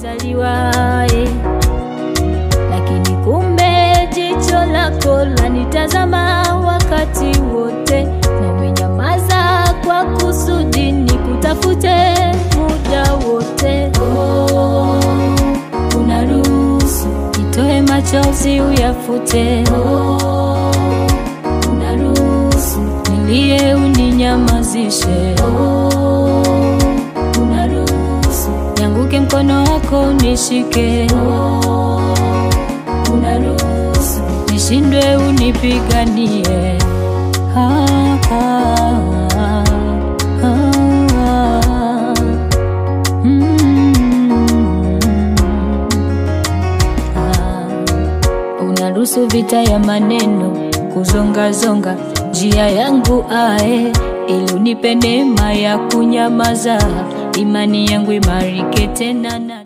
Nimezaliwa, lakini kumbe jicho lako lanitazama wakati wote, na umenyamaza kwa kusudi nikutafute muda wote. Oh, unaruhusu nitoe machozi uyafute. Oh, unaruhusu nilie uninyamazishe. Oh, unaruhusu nianguke mkono wako unishike. Oh, unaruhusu nishindwe unipiganie. Ha, ha, ha, ha. Unaruhusu vita ya maneno kuzongazonga njia yangu ae, ili unipe neema ya kunyamaza, imani yangu imarike tena na